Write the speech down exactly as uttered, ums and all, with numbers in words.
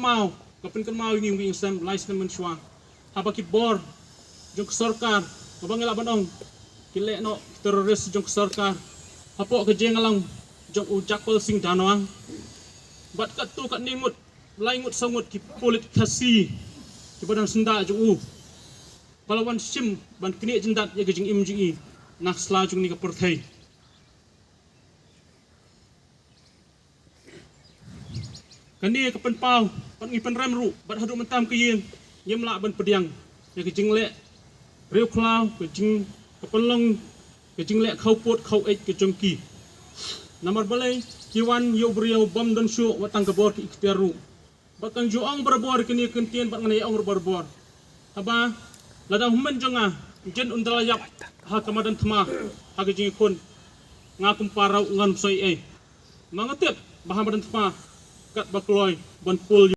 Pau, ka pynkynmaw ïa ngi ïing sem lai snem mynshuwa. Haba ki bor jong ka sorkar, haba ngi lah ban ong ki leh noh ki terrorist jong ka sorkar hapoh ka jingïalang jong u Jagpal Singh Dhanwang. Bad katto katne ngut, lai ngut saw ngut ki pulit Khasi kiba dang syndah jong u, ba la wan shim ban knieh jyndat ïa ka jingim jong i na ka sla jong kane ka pyrthei. Kane ka pynpaw, bad ngi pynrem ruh, bad haduh mynta ka ïing ngim lah ban pdiang ïa ka jingleh riewkhlaw, ka jing, ka pynlong ka jingleh khawpud khaweit ka jong ki. Namar balei? Ki wan ïa u briew bym don shuh wat tang ka bor ka iktiar ruh. Bad kan ju ong barabor kane ka ktien, bad ngan ïa ong ruh barabor. Haba lada u hynmen jong nga u Jin un da la ïap ha ka madan thma ha ka jingïakhun, nga kum para ruh ngan soi ei. Ma nga tip ba ha madan thma katba kloi ban pul